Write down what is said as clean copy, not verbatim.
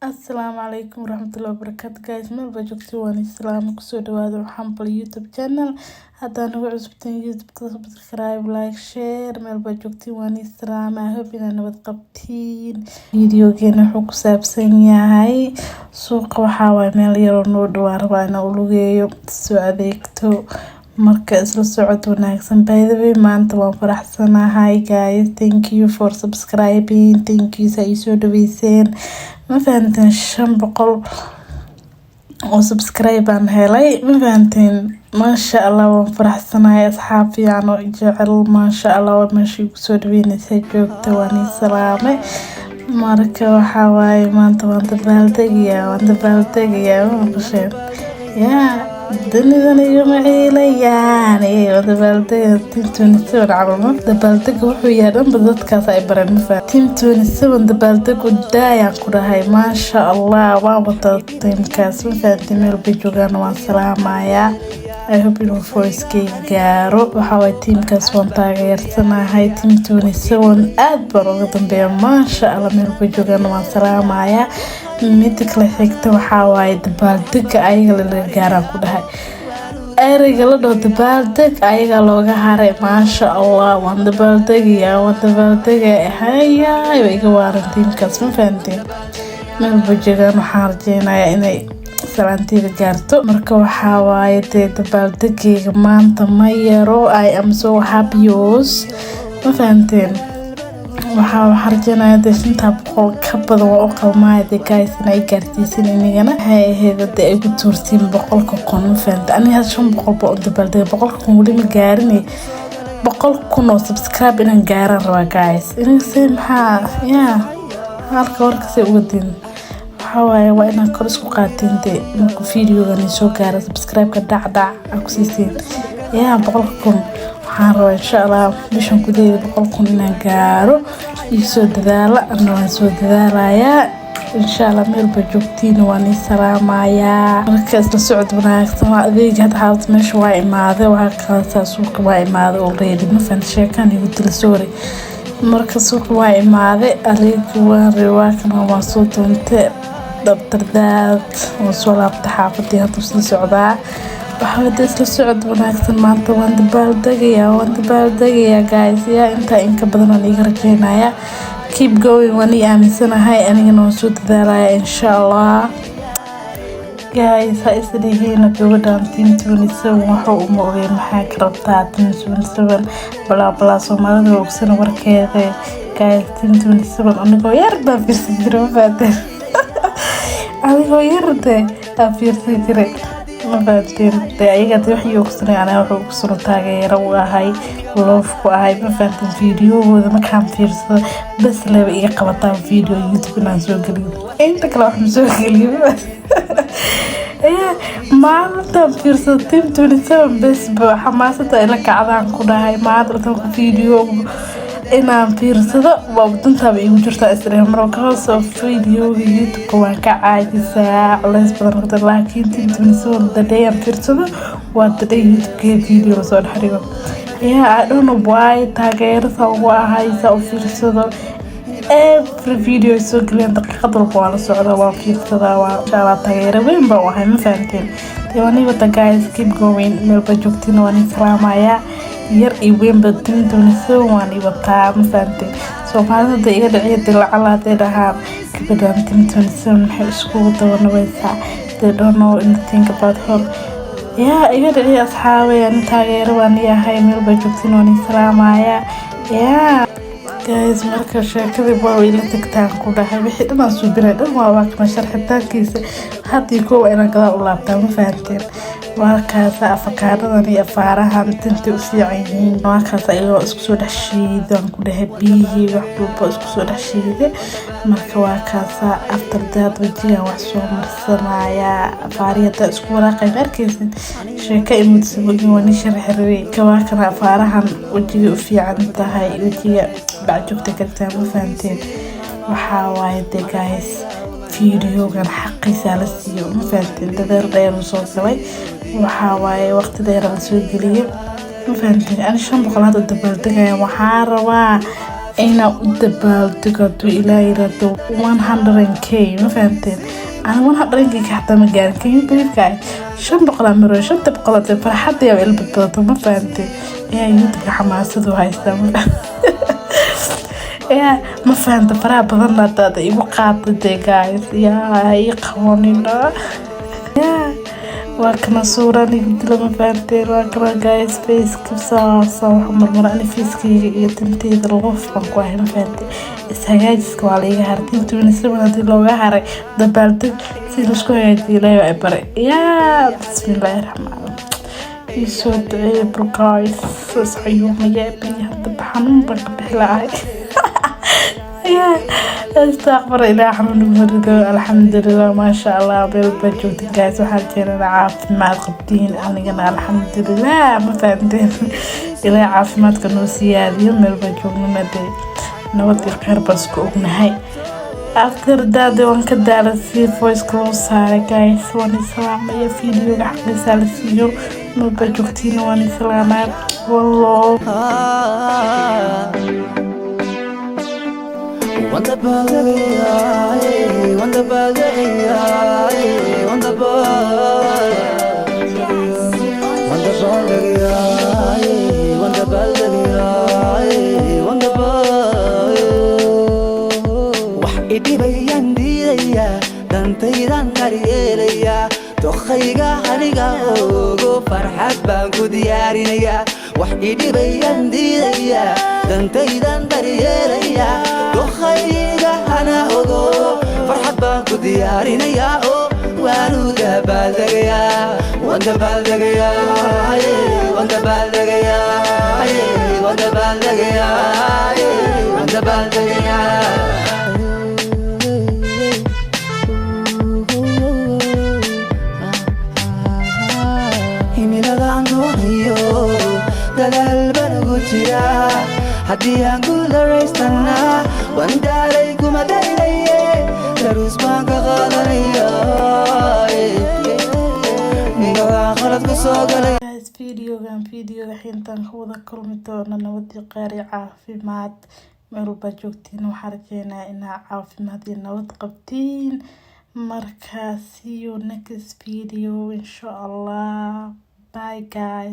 Asalaamu calaykum waraxmatullahi wabarakaatu. Guys, meel baa joogtay, waan islaam. Kusoo dhawaada Xambal YouTube channel. Haddaa nagu cusubteen YouTube-ka, subscribe, like, share. Meel baa joogtiin, waan islaam. I hope inaad nabad qabtiin. Videogeena wuxuu ku saabsan yahay suuqa. Waxaa waaye meel yaroo noo dhawaan, rabaa inaan u lugeeyo, soo adeegto. Marka isla socod wanaagsan. By the way, maanta waan faraxsanahay, guys. Thank you for subscribing, thank you saa ii soo dhaweyseen. Ma fahanteen? 500 oo subscribe aan helay, ma fahanteen? Maasha Allah, waan faraxsanahay. Asxaab fiican oo jecel, maasha Allah, waa meesha igu soo dhaweyneysa joogta. Waan ii salaame. Marka waxaa waaye maanta waan dabaaldegayaa, waan dabaaldegayaa. Ma maqasheen? Yaa dunidan igama ciilayaan, waan dabaaldega. Team 27 camal ma dabaaldega wuxuu yahay dhanba dadkaas ay bareen, ma fahan? Team 27 dabaaldeg u daayaan ku dhahay. Maasha Allah, waan wataa teamkaas, ma fahanteen? Meel bay joogaan, waan salaamayaa. I hope inuu voicekeyga gaaro. Waxaa waaye teamkaas waan taageersanahay. Team 27 aad baan uga dambeeya. Maasha Allah, meel bay joogaan, waan salaamayaa. Mida kale xigta waxaa waaye dabaaldega ayaga lalaga gaaraan ku dhahay. Ereyga la dhaho dabaaldeg ayaga looga haray. Maasha Allah, waan dabaaldegayaa, waan dabaaldegaya. Hayaay, waa iga waaran teamkaas, ma fahanteen? Meel bay joogaan, waxaan rajeynayaa inay salaanteyda gaarto. Marka waxaa waaye dee dabaaldegayga maanta ma yaro. I am so happy, ma fahanteen? Waxaa rajeynaya dee 500 ka badan waa u qalmaaya dee, guys, in ay gaarsiisin inigana. Waxay ahayd dee ay ku tuurtiin 100,000, ma fahante? Aniga hadda 500 baa u dabaaldegay, 100,000 weli ma gaarin. 100,000 oo subscribe inaan gaaraan rabaa, guys. Iniga se maxaa yaa halka warkasay uga din? Waxaa waaye waa inaad kor isku qaatiin dee. Markuu videogan soo gaaro, subscribe-ka dhac dhac aa ku siisiin. Yaa 100,000 waxaan rabaa, insha Allah, bishan gudaheeda 100,000 inaan gaaro. Iisoo dadaala, ana waan soo dadaalayaa, insha Allah. Meel ba joogtiin, waan ii salaamayaa. Marka isla socod wanaagsan. Waa adeeg hadda xaalad meesha waa imaaday, waa qaadataa. Suuqa waa imaaday already, ma fahanti? Sheekaan igu dila, sorry. Marka suuqa waa imaaday, adeegi waan rabay, waa kana, waan soo doontay. Dabtardaad waan soo laabtay xaafadii, hadda sii socdaa. Waxaa wada isla socod wanaagsan. Maanta waan dabaaldegayaa, waan dabaaldegayaa, guys. Yaa intaa inka badan waan iiga rajeynayaa. Keep going, waan ii aaminsanahay, anigana waan soo dadaalaya, insha Allah. Guys, ha isdhihiina gabadhan Team 27 wuxuu uma ogeen, maxaa ka rabtaa Team 27, balaa balaa. Soomaalida waa ogsana warkeeda, guys. Team 27 anigoo yar baa fiirsan jiray, ma fahanteen? Anigoo yar dee aa fiirsan jiray, ma fahanteen? Dee ayaga dee waxay ogsanay, aniga wuxuu ogsano, taageero u ahay, love ku ahay, ma fahanteen? Videogooda markaan fiirsado bas leba iga qabataa video YouTube inaan soo geliyo. Inta kale wax ma soo geliyo. Maalintaan fiirsado Team 27 bes ba xamaasada ila kacdaan ku dhahay. Maalinta video inaan fiirsado waa dantaaba igu jirtaa isdhehe marka hoosoo videoga YouTube-ka waan ka caajisaa, culays badan noqda. Laakiin Team 27 the day aan fiirsado waa the day YouTube-ka video lasoo dhex dhigo. Yeah, I don't know why taageero saa ugu ahay, saa u fiirsado. Every video ay soo geliyaan, daqiiqad walba waa la socdaa, waan fiirsadaa. Waa insha Allah, taageero weyn baan u ahay, ma fahanteen? Dee waan ii wada, guys. Keep going, meel baa joogtiin, waan ii salaamayaa, yar iyo weynba. Team 27 waan ii wataa, ma fahanteen? Soomaalida da iga dhiciya dee, lacala hadday dhahaan gabadhan Team 27 maxay iskugu dabanabaysaa, they don't know anything about her. Yaa iga dhiciya, asxaabay, ani taageero waan ii ahay. Meel baa joogtiin, waan ii salaamayaa. Yaa guys, marka sheekadii waa ila tagtaan ku dhahay. Wixii dhan aan suubinay dhan waa kana sharxitaankiisa. Haddii koow inaan gadaal u laabtaa, ma fahanteen? Waa kaasa afakaadadan iyo afaarahan tintay u fiican yihiin. Waa kaas ayagoo isku soo dhex shiidan ku dhahay, biyihii wax walba isku soo dhex shiiday. Marka waa kaasa. After that wajigan wax soo marsanayaa. Afaarihi haddaa isku walaaqay, ma arkeysin? Sheeko imudsa waa ni sharxi rabay. Waa kana afaarahan, wajiga u fiican tahay, wajiga bacjoogta kartaa, ma fahanteen? Waxaa waaye de, guys, videogan xaqiisa la siiyo, ma fahanteen? Dadaal dheer uu soo galay, waxaa waaye waqti dheer la soo geliyay, ma fahanteen? Ani 500 hadda dabaaldegaya, waxaa rabaa Inaa u dabaaldego hadduu Ilaa yiraahdo 100K, ma fahanteen? Ana 100K xataa ma gaarin. Can you believe, guys? 500 aa maro, 500 dee farxadda yaa il badbadato, ma fahanteen? Ayaa YouTube-ka xamaasadu haystaa, yaa ma fahanta? Faraha badan hadaad igu qaata dee, guys, yaa ii qabanina. Yaa waa kana suuraan igu dila, ma fahanteen? Waa kana, guys, faceka saasa waxa marmara. Ani facekayga iyo tinteyda loof baan ku ahay, ma fahanteen? Ishagaajiska waa laiga haray. 27 haddii looga haray dabaaldeg si laisku hagaajiyo, Ilaahay waa i baray. Yaa bismillaahi raxmaan, iisoo duceeya bro, guys. Iscayuumaya biyo hadaba xanuun baan ka bixi lahay. Yaa astaqfar, Ilaah xanuun ugu rido. Alxamdulilah, maasha Allah, meel baa joogta, guys. Waxaan jeedaa caafimaad qabtiin, anigana alxamdulilah, ma fahanteen? Ilaah caafimaadka noo siyaadiyo. Meel baa joognana dee nabad iyo kheyr baan isku ognahay. After that, waan ka daala si voiceka loo saaray. Guys, waan islaamaya. Videoga xaqiisa la siiyo. Meel baa joogtiina, waan islaamaya. Wallo. Waan dabaaldegayaa, waan dabaaldegayaa, waan dabaal. Wax idhibayaan diidayaa, dantaydan daryeelayaa, dokhayga aniga ogo, farxad baan ku diyaarinayaa. Wax idhibayaan diidayaa, dantaydan daryeelayaa, dokhayga hana ogo, farxad baan ku diyaarinayaa oo waanu dabaaldegayaa, waan dabaaldegayaa, waan dabaaldegayaa, waan dabaaldegayaa, waan dabaaldegayaa. Himilada aan doonayo dadaal baan ugu jiraa. Haddii aan guularaystana, waan daalay kuma daynaye, daruus baan ka qaadanaya ninkaan khalad ku soo galay. Guys, videogan videoga xintaan ka wada kulmi doona nabadii, kheyr iyo caafimaad. Meel walbaa joogtiin, waxaa rajeynaya inaa caafimaad iyo nabad qabtiin. Marka see you next video, insha Allah. Bye, guys.